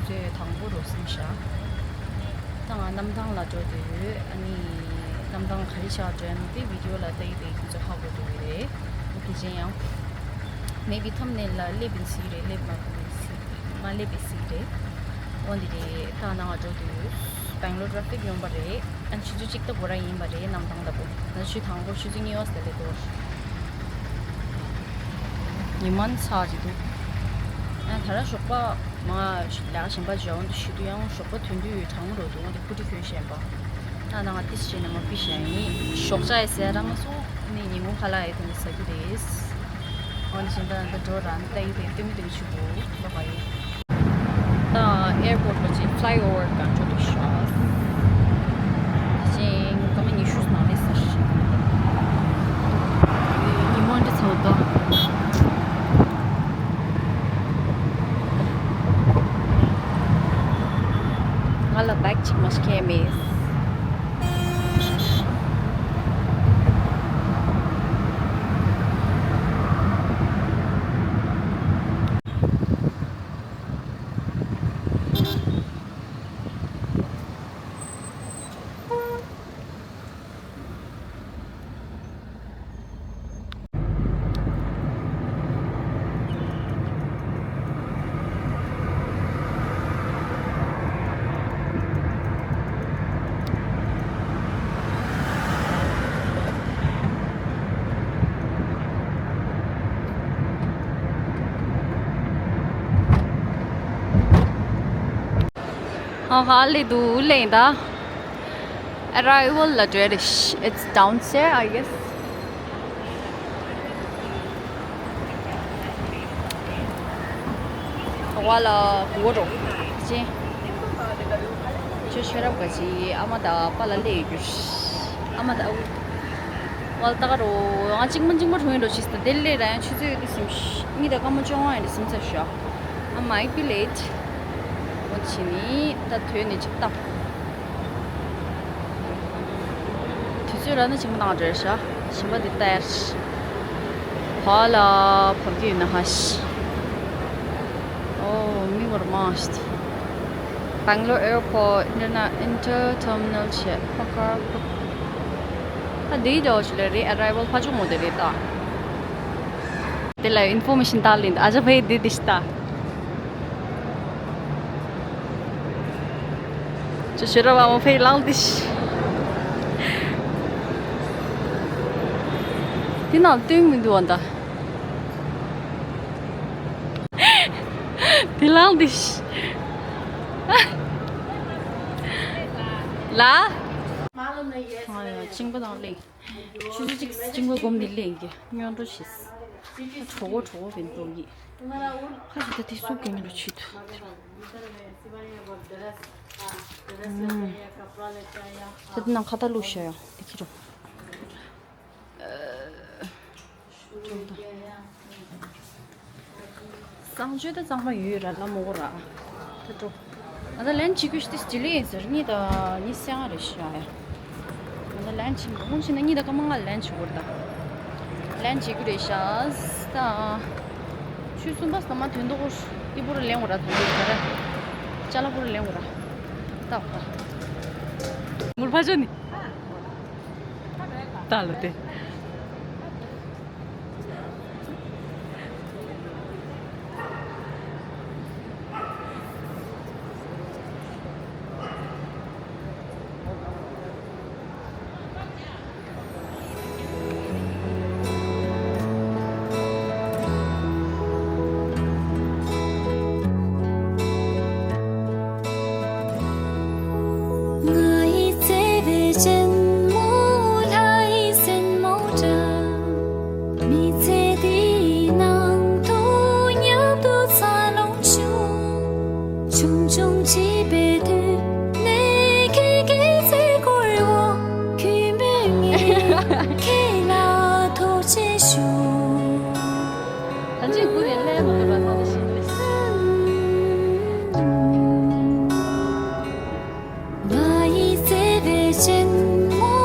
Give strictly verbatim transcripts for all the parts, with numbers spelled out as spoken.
ཚོས་དང་པོ་རུ་སེམས་ཤ། ད་ང་གནམ་ཐང་ལ་འགྲོ་འདོད་ཡོད། ཨ་ནི་གནམ་ཐང་ག་རེ་བཞག་འགྲོ་ཡིན་དེ་བི་ཌིའོ་ལ་ལྟ་ཡི་དེ་ཁྱོད་ཚོ་ཧ་གོ་འགྲོ་གི་རེད། ཨོ་དེ་ཅན་ཡང་མེ་བི་ཐམ་ནེལ་ལ་སླེབས་པིན་སི་རེད། སླེབས་མ་ཐུབ་པིན་སི་མ་སླེབས་པའི་སི་རེད། འོན་ཏེ་རེད། ད་ནང་ང་འགྲོ་འདོད་ཡོད། སྦེང་ལོར་ཊ་ཕིག་ཡོང་པ་རེད། ཨ་ནི་ཆུ་ཚོད་གཅིག་ལྟ་བུ་ར་ཡིན་པ་རེད། གནམ་ཐང་ལྟ་བུ། ང་ཆུ་དང་པོ་ཆུ་ཚོད་གཉིས་པ་ཟེར་ལེ་དོར། ཉི་མ་ཚ་ཅིག་འདུག་ཨ་ད་ར་ཞོགས་པ་མ་ལས་ཀ་གཞན་པ་འཇོན་དུ་ཤི་དུ་ཡང་ཞོགས་པ་ཐོན་དུས་གྲང་མོ་འགྲོ་འདུག་འོན་ཏེ་ཁུ་ཏི་ཁོས་བཤད་པ། ད་ནང་ང་ཏིས་བྱས་ནས་མ་ཕི་བཤད་ཡིན། ཞོགས་ཇ་ཡི་ཟས་ར་མ་སོང་ནི་ཉིན་གུང་ཁ་ལག་ཡི་དོན་དུ་ཟ་རྒྱུ་རེད། འོན་ཏེ་གཞན་པ་འདི་འགྲོ་ར་འདི་ལྟ་ཡི་དེ་ལྟོས་མི་ལྟོས་མི་ཆུ་བོ་ལོག་པ་ཡིན། ད་ཨེར་པོར་ཊ་ལ་ཅིག་ཕ་ལའི་ཨོ་ཝར་ག་འགྲོ་འདུག་ཤག་ཅིང་སྐར་མ་ཉི་ཤུ་ནང་ལས་ཟེར། ཉི་མ་འདི་ཚོ་ད། ང་ལ་བེག་ཅིག་མ་ཞིག་ཁྱེར་མེད། ཧ་ཧ་ལེ་དུ་ལེ་ད། Arrival ལ་འགྲོ་རེད། It's downstairs, I guess. ཝ་ལ་གོ་རོ་ཅེ། ཆོས་ཤེས་རབ་ག་ཅི་ཨ་མ་དང་པཱ་ལགས་སླེབས་ཡོད་རྒྱུ། ཨ་མ་དང་ཨ་ཁུ། ཝ་ལ་ད་ག་རོ། ང་གཅིག་མ་གཅིག་མ་གྲོངས་ཡིན་འགྲོ་ཕྱིས་ད་དེ་ལས་ར་ཡང་ཆུ་ཚོད་ཡོད་དུ་སེམས་ཤི། གཉིས་དང་སྐར་མ་བཅོ་ལྔ་ཡིན་དུ་སེམས་ཚར་ཤག I might be late. འོ་ཕྱི་ནི་ད་དོན་ནི་ཅིག་ལྟ། དུས་ཚོད་ར་ནི་ཅིག་མ་བཏང་རེད་ཤག་གཞན་པ་འདི་ལྟ་ཡར་ཤི། བ་ལ་བབ་ཀྱི་ཡོད་ན་ཧ་ཤི། ཨོ་མི་བར་མ་ཤི། Bangalore Airport Interna- Inter Terminal བྱས་ཕ་ཁར་ཕ། ད་འདིའི་འདྲ་བ་ཞིག་ལ་རེད། Arrival ཕ་ཆུང་མོ་དེ་རེད་ད། དེ་ལ་ཨིན་ཕོར་མེ་ཤིན་ད་ལིན་ཨ་ཅག་ཕའི་དེ་དེ་ཤི་ད། ཅོ་ཤེས་རབ་ཨ་མ་ཕའི་ལང་དེ་ཤི། དེ་ནང་སྟོན་མི་འདུག་ཨ་ད། དེ་ལང་དེ་ཤི། ལ། ཨ་ཡ་གཅིན་པ་དང་ལེན། ཆུ་ཚོད་གཅིག་གཅིན་པ་སྒོམ་ནས་ལེན་གྱི་སྔོན་འགྲོ་བྱེད། གྲོགས་པོ་གྲོགས་པོ་བན་འགྲོ་ཡི། ཁ་ཅིག་ད་དེ་སུ་གོན་གྱི་འགྲོ་ཆུད་དུ། ད་དེ་ནང་ཁ་ཏ་བླུགས་ཤ་ཡང་དེ་ཁྱི་རོ། གསང་སྤྱོད་ད་གཙང་མ་ཡོད་ར་ལ་མོ་གོ་ར། ད་འགྲོ། ང་ད་ལན་བྱེད་རྒྱུ་ཞིག་ཏིས་ལི་ཡིན་ཟེར་གཉིས་དང་གཉིས་སེང་རེད་ཤག་ཡ། ང་ད་ལན་བྱེད་མི་འོང་ཕྱིན་ན་གཉིས་དང་སྐར་མ་ལྔ་ལན་བྱེད་དགོས་རེད་ད། ལན་བྱེད་རྒྱུ་རེད་ཤག་ད། ཆུ་གསུམ་པ་ས་མ་དོན་དོ་གོ་ཏི་པུ་ར་ལེན་གོ་ར་དོན་དོ་གོ་ར། ཅ་ལག་པུ་ར་ལེན་གོ་ར། ད་གོ་ར། མུར་ཕ་ཆོ་ནི། ད་ལ་དེ། ང་ཡི་བརྩེ་བའི་གཅེན་མོ་ལྷ་ཡི་སྲིན་མོ་འདྲ། མི་ཚེ་འདིའི་ནང་དུ་མཉམ་དུ་འཚར་ལོངས་བྱུང་། ཆུང་ཆུང་བྱིས་པའི་དུས་ནས་ཁྱེད་ཀྱི་བརྩེ་བཀུར་འོག་གུས་མོས་ངས་ཁྱེད་ལ་ཐུགས་རྗེ་ཞུ། ད་ཅི་དགུ་ནས་ལས་མ་ཐུབ་པ་ད་ད་ཤི་འདུག་ང་ཡི་བརྩེ་བའི་གཅེན་མོ་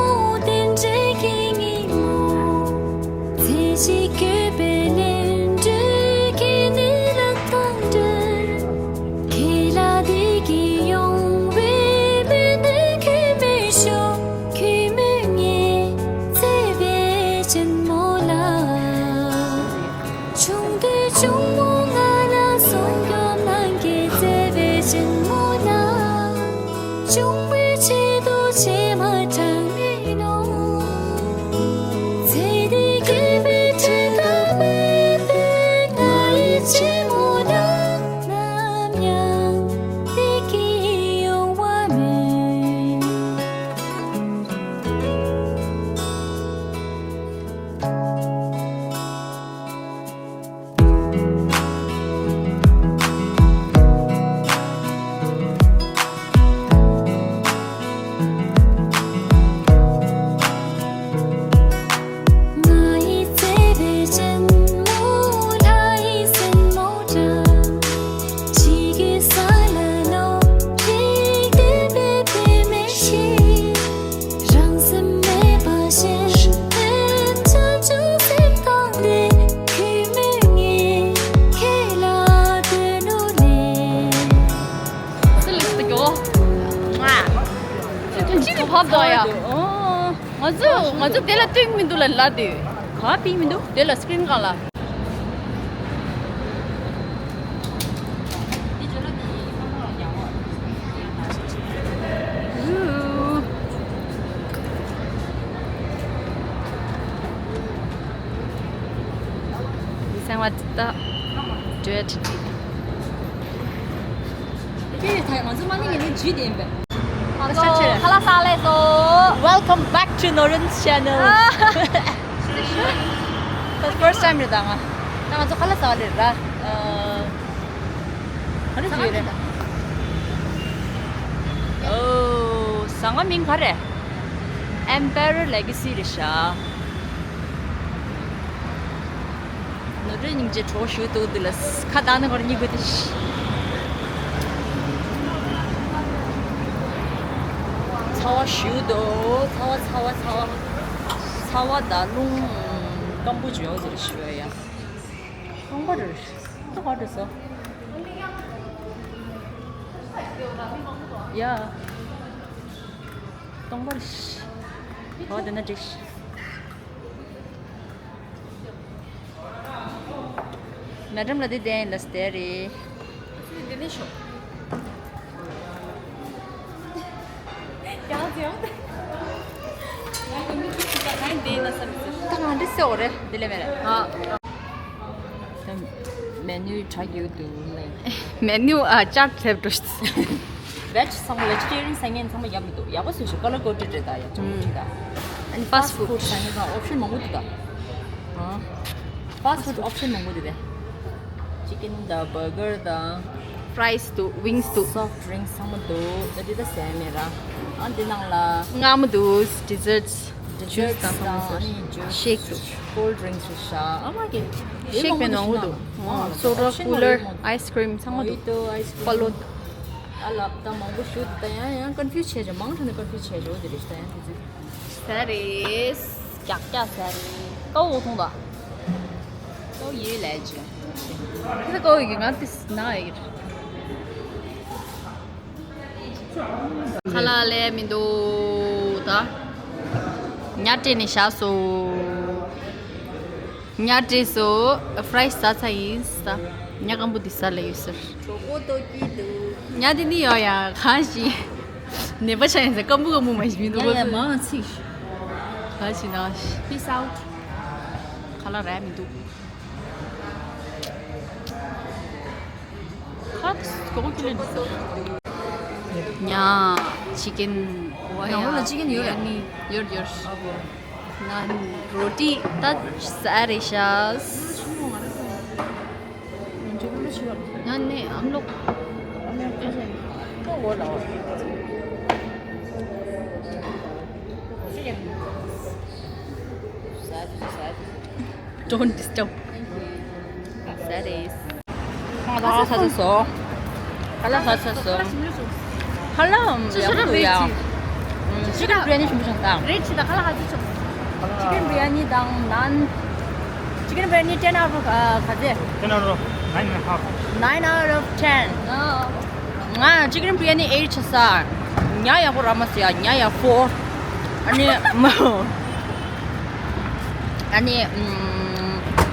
དེ་འདྲའི་གི་ཉིན་མོ། ཚེ་གཅིག་གུས་པའི་ལན་འབྲས་ཀྱི་ནི་ལག་དང་འབྲེལ། ཁྱེད་ལ་དེ། ཆེན་མོ་ལ། གཅུང་པོའི་ཆེད་དུ་བྱེ་མ་དྲངས་ནས་ནོ། ཚེ་འདི་སྐྱིད་པའི་ཁྲིད་ལྟར་འབད་པའི་ང་ཡི་ཆེན་མོ་ལ། ནམ་ཡང་བདེ་སྐྱིད་ཡོང་བ་མེད། ང་ཡི་བརྩེ་བའི་ཆེན་མོ་ལྷ་ཡི་སྲིན་མོ་འདྲ། ཇི་གི་ས་ལ་ནོ་རིག་ལྡན་པའི་བུད་མེད་ཞིག་རང་སེམས་མེད་པ་ཞིག་ནས་ཆ་ཆུང་སེམས་བཏང་སྟེ་གུས་མོས་ངས་ཁྱེད་ལ་འདོད་ནོ་ལས། སུ་ལ་སུ་གྱོ། ང་། ཁྱོད་ཅི་ནས་བབས་འདུག་ཡ། ཨོ། ང་ཚོ་ང་ཚོ་དེ་ལ་སྟོན་མི་འདུག་ལ་ལ་དེ། ག་པར་སྟོན་མི་འདུག་དེ་ལ་སི་ཀྲིན་སྒང་ལ། སེང་བ་ད་འགྲོ་ཡ་ཁྲིད་ཁྲིད། ཁྱེད་ད་ང་ཚོ་མ་ནི་ངས་ནི་ཇུས་དེ་ཡིན་པས། ང་ཚོ་ཁ་ལག་ཟ་ལེ་སོ། Welcome back to Norin's channel. ད་first time རེད་ད་ང་། ད་ང་ཚོ་ཁ་ལག་ཟ་ལེ་ར། ཨ། ག་རེ་ཟ་ལེ་ར། ཨོ། ཟ་ང་མིང་ག་རེ། Emperor Legacy རེད་ཤག་ནོར་བུའི་སྙིང་རྗེ་གྲོགས་ཞུ་འདུག་འདི་ལ་ཁ་བཏང་ནས་ཁོར་གཉིད་ཁུག་དེ། ཚ་བ་ཞུ་འདུག་ཚ་བ་ཚ་བ་ཚ་བ། ཚ་བ་དང་རླུང་སྐམ་པོ་བྱུང་ཡོད་ཟེར་ཞུ་ཡ། སྟོང་པ་རེད། ད་ག་རེ་ཟ། ཡ། སྟོང་པ་རེད། ག་བ་དེ་ན་འགྲིག Madam ལ་དེ་བསྟན་ལ་སྟེ་རེད། འདི་ནས་ཤོག་ཡང་ཡང་། ད་ང་འདི་སེ་འོ་རེད་འདི་ལས་མེད་རེད། ཨ། ད་མེ་ནུ་གྲ་རྒྱུག་འདུག་ལེ། མེ་ནུ་ཨ་ཅར་ཐེབས་འགྲོ། Veg ཚང་མ་vegetarian ཟ་མཁན་ཚང་མ་ཡག་མི་འདུག་ཡག་པོ་བཟོས་ཤག color coded རེད་ད་ཡ་ཅུང་ཅིག་ད། And fast food ཟ་མཁན་ཚང་option མང་པོ་འདུག་ད། ཨ། fast food option མང་པོ་འདུག་ད། chicken དང་burger དང་། fries འདུག wings འདུག soft drinks ཚང་མ་འདུག་ད་འདི་ད་ཟས་མེད་ར། ཨ་འདི་ནང་ལ། མངར་མོ་འདུག desserts juice དང་ཚང་མ་འདུག shake འདུག cold drinks རེད་ཤག་ཨ་མ་གི། shake དཔེ་མང་པོ་འདུག soda cooler ice cream ཚང་མ་འདུག mojito ice cream ཕ་ལོ། ཨ་ལ་ད་མང་པོ་ཞུ་ད་ཡང་ཡང་confuse བྱས་བྱས་མང་དྲགས་ནས་confuse བྱས་བྱས་འོ་དེ་རེད་ད་ཡང་དེ་ཚོ། ཟ་རེད། རྒྱག་རྒྱག་ཟ་རེད། ཀའོ་འཐུང་ད། ཀའོ་ཡོད་ལས་ཅི། དེ་ཀའོ་ཡོད་ང་དེ་ན་ཡོད། ཁ་ལག་ལས་མི་འདུག་ད། ཉ་སྤྲད་ནས་བཞག་སོང་། ཉ་སྤྲད་སོང་། fries ཟ་ཚར་ཡིན་ས། ཉ་སྐམ་པོ་འདི་ཟ་ལ་ཡོད་ཟེར། གྲོགས་པོ་ལྟོ་སྐྱིད་འདུག་ཉ་འདི་ནི་ཡོད་ཡ་གང་ཞིག་ནད་པ་ཆགས་ཡིན་ཟེར་སྐམ་པོ་སྐམ་པོ་མ་ཞིག་མི་འདུག་ཉ་ཡ་གོ་མང་ཚིག་གང་ཞིག་ན་peace out ཁ་ལག་རག་མི་འདུག་ཁ་གོ་གོ་ཁྱི་ལེན་ཉ་chicken ཡང་ལ་chicken ཡོད་རེད། ཡོད་ཡོད། ང་རོ་ཏི་ད་ཟ་རེད་ཤག་ང་ནི་ཨམ་ལོག Don't disturb. ཟ་རེད། ཁ་ལག་ཟ་ཚར་སོང་། ཁ་ལག་ཟ་ཚར་སོང་། ཁ་ལག་ཡག་པོ་འདུག་ཡ། chicken biryani ཞིམ་པོ་བྱུང་ད། རེད་ཅི་ད་ཁ་ལག་ཧ་ཅི་བྱུང་། chicken biryani དང་naan. Chicken biryani ten out of ག་ཚད། Ten out of nine and a half. Nine out of ten. ང་chicken biryani eight བྱས་ས། ཉ་ཡག་པོ་རག་མ་སོང་ཡ། ཉ་ཡ་four. ཨ་ནི། ཨ་ནི།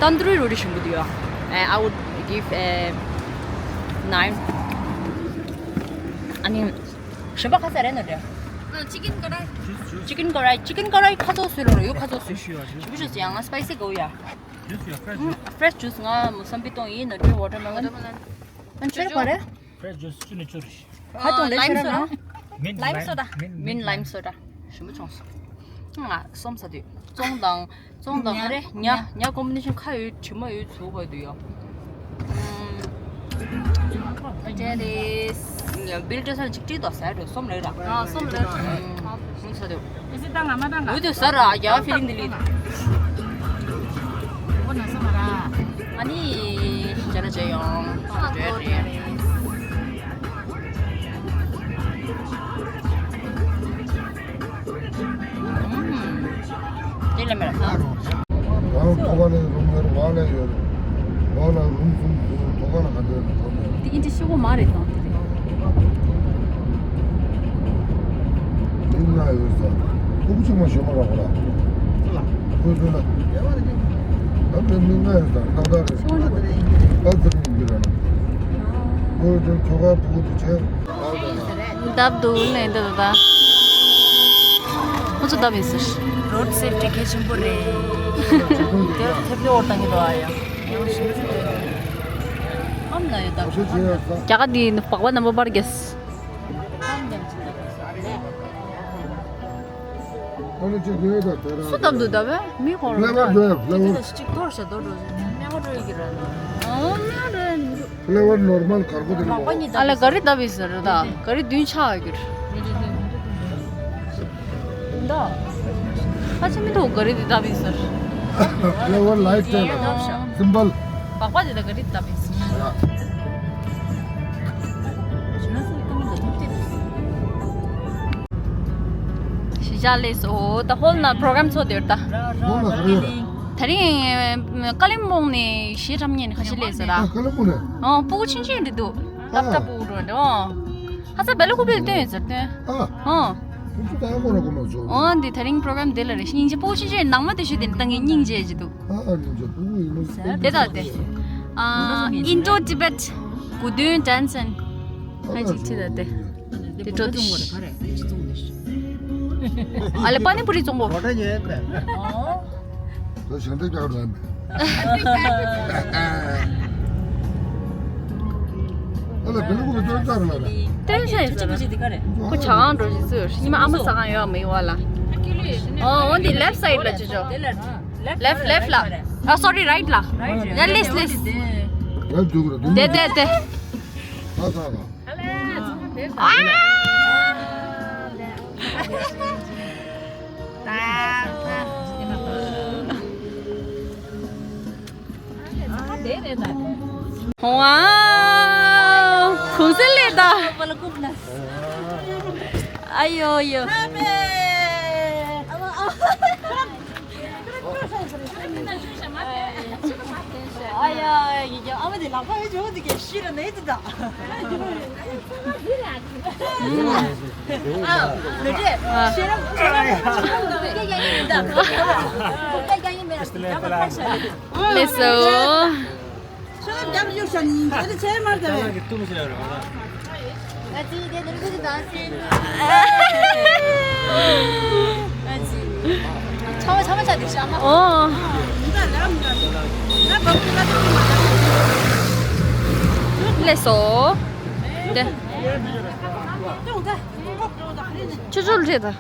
tandoori roti ཞིམ་པོ་འདུག་ཡ། I would give a nine. ཨ་ནི་གཞན་པ་ཁ་ཟས་རེད་ནོ་རེད། ཅི་ཀིན་ཀ་རའི། ཅི་ཀིན་ཀ་རའི། ཅི་ཀིན་ཀ་རའི་ཁ་ཚོགས་བཟོས་རོགས་ཡོད། ཁ་ཚོགས་བཟོས། ཞུ་བ་ཞུ་ཡང་ང་སི་པའི་སི་དགའ་ཡ། ཕེ་རེ་ཤི་ཇུས། ཕེ་རེ་ཤི་ཇུས་ང་མུ་སམ་བི་གཏོང་ཡིན་ནོ་རེད། ཝ་ཊར་མེ་ལོན། ཨ་ནི་ཁྱོད་རང་ག་རེ། ཕེ་རེ་ཤི་ཇུས་བཅུ་ནས་བཅུ་རེད། ཁ་ཏོན་ལེ་ལའིམ་ཤེར་སོ་ཌ། ན། མིན་ལའིམ་སོ་ཌ། མིན་ལའིམ་སོ་ཌ། ཞིམ་པོ་བྱུང་སོང་། ང་སོམ་ཟ་དུས་ཙོང་དང་ཙོང་དང་ཧ་རེ་ཉ་ཉ་ཀོམ་བི་ནེ་ཤན་ཁ་ཡོད་དྲི་མ་ཡོད་ཚུགས་པ་དུ་ཡོད། ཨམ། ཏྲེ་རེས། བིལ་ཏྲེ་སོང་ཅིག་ཀྲིག་ཏོ་ཟ་འགྲོ་སོམ་རེད་ར། ཨ་སོམ་རེད། ཨམ། ཟ་དུས། ཨེ་སི་ད་ང་མ་ད་ང་། འུ་དུ་ཟ་ར་ཡ་ཕི་ལིང་དི་ལི། ཨོ་ན་སོམ་ར། ཨ་ནི་ཇ་ན་ཇ་ཡོང་། ཨ་ཏྲེ་རེས། ཨུམ། དེ་ལ་མེད་ལ། ཨ་རོ། ཨ་རོ་ཐོག་ཁ་ནས་རུམ་ཡོད། བ་ལ་ཡོད། བ་ལ་རུམ་གསུམ་ཡོད། ཐོག་ཁ་ལ་ག་འདྲ་ཡོད་ཐོག་ནས། དེ་ཨིན་ཏི་ཤོག་གུ་མ་རེད་དང་། མི་ལྔ་ཡོད་ས། ཕྲུ་གུ་གཅིག་མ་ཞོན་མ་རག་པ་ལ། ཁོས་ཚོད་ལ། ད་མི་མི་ལྔ་ཡོད་ས་ཏག་ཏག་རེད། ཨ་ཙི་རིང་གི་ར་ན། ཁོས་ཚོད་ཁྱོ་ག་ཕྲུ་གུ་དེ་ཆེ། བརྡབ་འདུག་ལན་འདི་ད་ད། ཁོ་ཚོ་བརྡབ་ཡིན་ཟེར། རོཌ་སེབ་ཊི་གལ་ཆེན་པོ་རེད། དེ་ཐེབས་ལེ་འོར་བཏང་གི་འདུག་ཨ་ཡ། ཨམ་ལ་ཡོད་ད། རྒྱ་གར་འདི་སྦག་སྦག་རྣམ་པ་པར་རྒྱས། ཨ་ནི་ཅིག་ཡོད་ད་དེ་ར། སུ་བརྡབ་འདུག་ད་བས་མི་ཁོང་ལ། ཕེ་ལེ་ཝར་འགྲོ་ཡ། ཕེ་ལེ་ཝར། ཅིག་ཐོར་ཤ་དོ་འགྲོ་ནས་ང་འགྲོ་ཡི་གི་ར་ན། ཨོ་ང་ར་འགྲོ། ཕེ་ལེ་ཝར་ནོར་མལ་གར་གོ་དེ་ནི། ཨ་ལ་ག་རེ་བརྡབ་ཡིན་ཟེར་ར་ད། ག་རེ་བདུན་ཆགས་ཡོད་གི་ར། ད། ཨ་ཅེ་མི་འདུག་ག་རེ་འདི་བརྡབ་ཡིན་ཟེར། ཕེ་ལེ་ཝར་ལའིཊ་སི་ཊའིལ་སིམ་བལ། སྦག་སྦག་དེ་ལ་ག་རེ་བརྡབ་ཡིན་ཟེར། གཞིས་ཆགས་སླེབས་སོང་། ད་ཧོལ་ནང་པོ་རོ་གྷ་རམ་ཚོགས་བསྡད་ཡོད་ད། ཧོལ་ལ་ག་རེ་ཡོད། དེ་རིང་ཀ་ལིམ་པོང་ནས་གཞིས་ཀྲམ་ཉེ་ནས་ཁ་ཤས་སླེབས་ཟེར་ད། ཨ་ཀ་ལིམ་པོང་ནས། ཨོ་སྤུ་གུ་ཆུང་ཆུང་འདི་འདུག་སློབ་གྲྭ་སྤུ་གུ་འགྲོ་འདི་ཨོ། ཧ་ས་བེ་ལ་ཀུ་པེ་ལ་སྟོན་ཡོད་ཟེར་སྟོན། ཨ། ཨོ། ཁོང་ཚོ་ད་ཡང་ཁོ་ར་ཁོ་མ་བཟོ། ཨོ་འདི་དེ་རིང་པོ་རོ་གྷ་རམ་དེ་ལ་རེ་སྙིང་རྗེ། སྤུ་གུ་ཆུང་ཆུང་ནང་མ་དེ་ཞུ་དེ་ནི་ད་ངས་སྙིང་རྗེ་ཅི་འདུག་ཨ་ཨ་སྙིང་རྗེ་སྤུ་གུ་ཡིན་ནོ། དེ་ད་དེ། ཨ། Indo Tibet དགུ་སྟོན་dance and ཨ་ཅིག་ཁྲིད་ད་དེ། དེ་འགྲོ་དེ། ཨ་ལེ་པ་ནི་པུ་རི་བཙོང་གོ། ད་ཞང་ཏེ་ཀྱག་ར་མེད། ཨ་ལ་བེ་ལུ་གུ་བེ་ཏོ་ཙར་ལ་ར། ཏེན་ཤ་ཡོད་ཅི་པོ་ཅི་དི་ག་རེ། ཁོ་ཇ་ཁང་འགྲོ་ཅི་ཙུ་ཡོད། ཉི་མ་ཨ་མ་ཟ་ཁང་ཡོད་མི་ཡོད་ལ། ཨོ་འོ་འདི་left side ལ་ཅི་ཅོ། left left ལ། ཨ་sorry right ལ། ཡ་left left། དེ་དེ་དེ། ཨ། ཧོ་ཨ། གུང་སེང་ལེགས་ད། ཨ་ཡོ་ཡོ། ཨ་ཡ་ཡ་ཡ། ཨ་མ་དེ་ལག་པ་ཡོད་ཅོག་དེ་གས་ཤི་ར་ནས་དེ་ད། ཨ་མི་དེ་ཤེས་རབ་ཤེས་རབ་ཤེས་རབ་ད། ལེགས་སོ། ཤེས་རབ་རྒྱབ་ཡོད་ཤ་ནི་དེ་ཚེ་མར་དེ་བས། ང་ཚོའི་དེ་ནི་ཁུ་དང་སེ། ང་ཚོའི། ཆ་བ་ཆ་བ་ཆ་དེ་ཤ་མ། ཨོ། ལེགས་སོ། དེ། ཆུ་ཆུ་རེད་ད།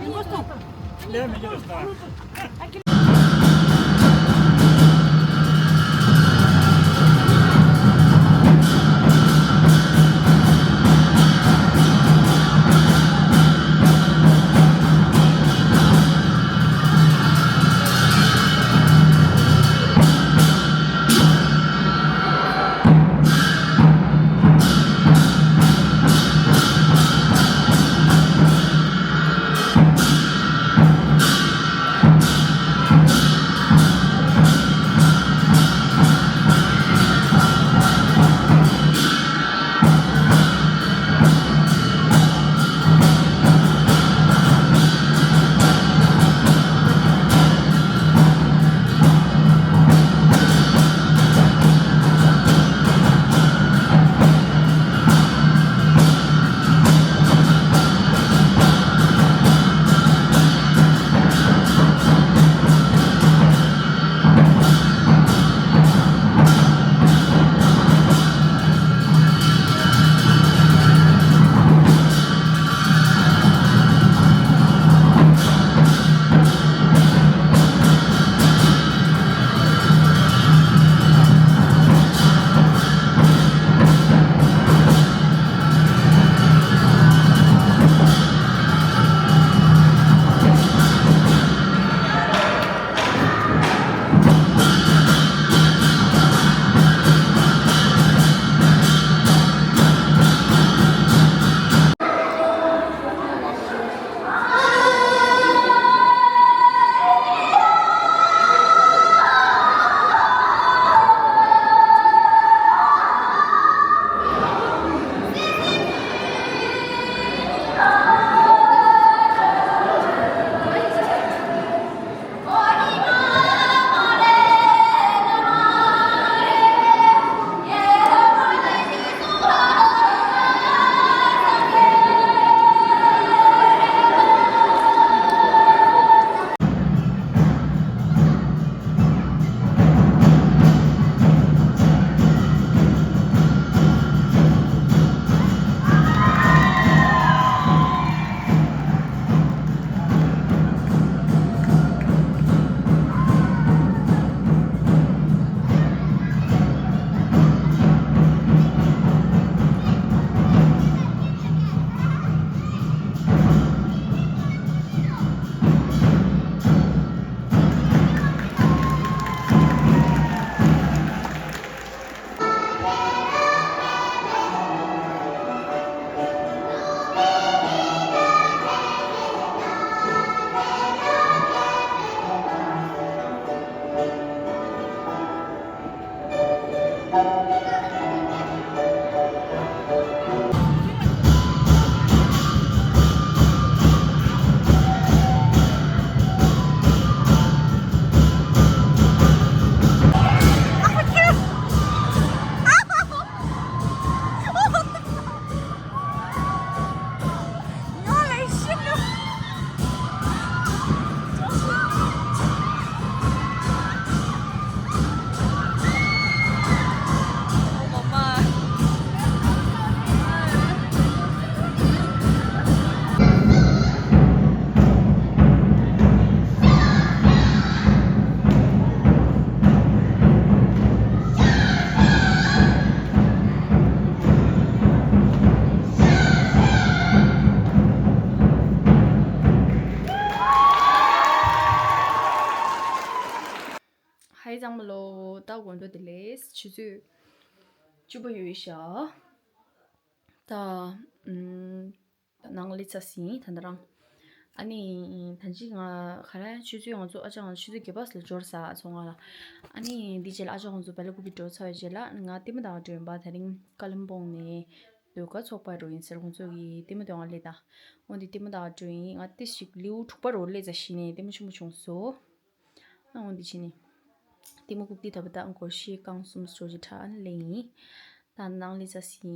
ཚང་མ་ལོ་ད་དགོང་དྲོ་བདེ་ལེགས། ཆུ་ཚོད་བཅུ་པ་ཡོད་ཤག་ད་ཨུམ། ད་ནང་ལི་ཚ་སིན་ད་ད་རང་། ཨ་ནི་ད་ཅི་ང་ག་རེ་ཆུ་ཚོད་ང་ཚོ་ཨ་ཅག་ང་ཆུ་ཚོད་བརྒྱད་པ་ལ་འབྱོར་ས་ཚོ་ང་ལ། ཨ་ནི་འདི་རྗེས་ལ་ཨ་ཅག་ང་ཚོ་བེ་ལ་ཀུ་པི་འགྲོ་ཚར་བའི་རྗེས་ལ་ང་ལྟད་མོ་ལྟ་ག་འགྲོ་ཡིན་པ། དེ་རིང་ཀ་ལིམ་པོང་ནས་ཟློས་གར་ཚོགས་པ་འགྲོ་ཡིན་ཟེར། ཁོང་ཚོ་གི་ལྟད་མོ་སྟོན་ག་སླེབས་ད། འོ་འདི་ལྟད་མོ་ལྟ་ག་འགྲོ་ཡིན། ང་ཏི་ཞིག་ལེའུ་དྲུག་པ་རུ་སླེབས་ཙ་ཞིག་ནས་ལྟད་མོ་ཆེན་པོ་བྱུང་སོང་། ཨ་འོ་འདི་བྱས་ནས་ལྟད་མོ་རྐུབ་སྟེགས་ཐོབ་པ་ད་སྒོར་གཞས་རྐང་གསུམ་སོ་ཅི་ཁྲ་ཨ་ནི་ལེན་ཡིན། ད་ནང་ལི་ཚ་སིན་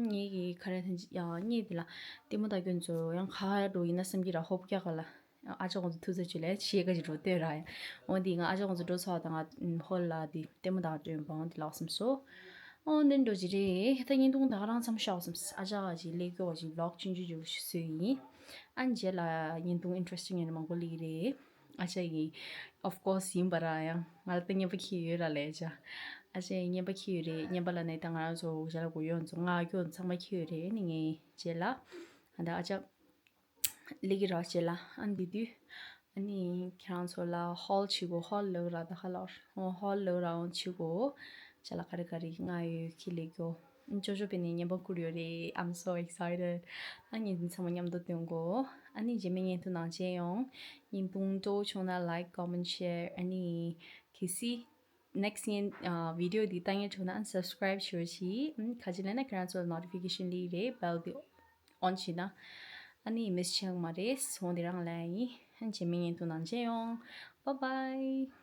ངེད་ཀྱི་ཁ་ར་ཐན་ཅི་ཡང་ངེད་འདི་ལ་ལྟད་མོ་ལྟ་རྒྱུ་ཚོ་ཡང་ག་རུ་ཡིན་ན་བསམ་གྱི་ར་ཧོབ་རྒྱག་ག་ལ། ཨ་ཅག་ཁོང་ཚོ་ཐུག་ཚ་ཅི་ལས་ཤེས་ཀ་ཅི་འགྲོ་ལྟོས་ར་ཡ། འོ་འདི་ང་ཨ་ཅག་ཁོང་ཚོ་འགྲོ་ཚར་བ་ད་ང་ཧོལ་ལ་འདི་ལྟད་མོ་ལྟ་ག་འགྲོ་ཡིན་པ་འོ་འདི་ལགས་བསམ་སོང་། འོ་འདི་འགྲོ་ཅི་རེད། ད་བརྙན་ཐུང་ད་ག་རང་ཙམ་ཤོག་བསམ། ཨ་ཅག་ག་ཅི་ལས་སྐྱོ་བ་ཅི་ཝི་ལོག་ཆུང་ཆུང་ཅིག་བཟོས་ཡིན། ཨ་ནི་རྗེས་ལ་བརྙན་ཐུང་ཨིན་ཊི་རེ་སི་ཊིང་ཡིན་ན་མང་པོ་སླེབས་ཀྱི་རེད། ཨ་ཅག་གིས་ཨོཕ་ཀོ་སི་ཡིན་པ་ར་ཡང་ང་ལ་ད་རྔན་པ་འཁྱེར་ཡོད་ར་ལས་ཅ། ཨ་ཅག་རྔན་པ་འཁྱེར་ཡོད་རེད། རྔན་པ་ལ་ནས་ད་ང་རང་ཚོ་ཞལ་ལག་གོ་ཡོད་ཚོ་ང་སྐྱོ་ཚང་མ་འཁྱེར་ཡོད་རེད། ནི་ངའི་རྗེས་ལ་ཨ་ད་ཨ་ཅག་སླེབས་ཀྱི་ར་རྗེས་ལ། ཨ་འདི་དུས་ཨ་ནི་ཁྱེད་རང་ཚོ་ལ་ཧོལ་བྱེད་དགོས། ཧོལ་ལབ་ར་ད་ཧ་ལོར་ཧོལ་ལབ་ར་འོང་བྱེད་དགོས། ཅ་ལག་ག་རེ་ག་རེ་ང་ཡོད་ཁྱེར་སླེབས་རྒྱོ། ཅོ་ཅོ་པེ་ནས་རྔན་པ་བསྐུར་ཡོད་རེད། I'm so excited. ཨ་ནི་འདི་ཚང་མ་མཉམ་དུ་སྟོན་དགོས། ཨ་ནི་རྗེས་མའི་བརྙན་ཐུང་ནང་མཇལ་ཡོང་། བརྙན་ཐུང་སྤྲོ་བོ་བྱུང་ན་like, comment, share. ཨ་ནི་གལ་སྲིད་next བརྙན་ཨ་བི་ཌི་ཡོ་འདི་ལྟ་མཁན་བྱུང་ན་ཨ་subscribe ཞུ་ཤིག་ཨ་ནི་ག་ཅི་ལབ་ན་ཁྱེད་རང་ཚོ་ལ་notification སླེབས་རེད། bell འདི་on བྱས་ན་ཨ་ནི་miss བྱེད་ཡོང་མ་རེད། འོ་འདི་རང་ལ་ཡིན། ཨ་ནི་རྗེས་མའི་བརྙན་ཐུང་ནང་མཇལ་ཡོང་། Bye bye.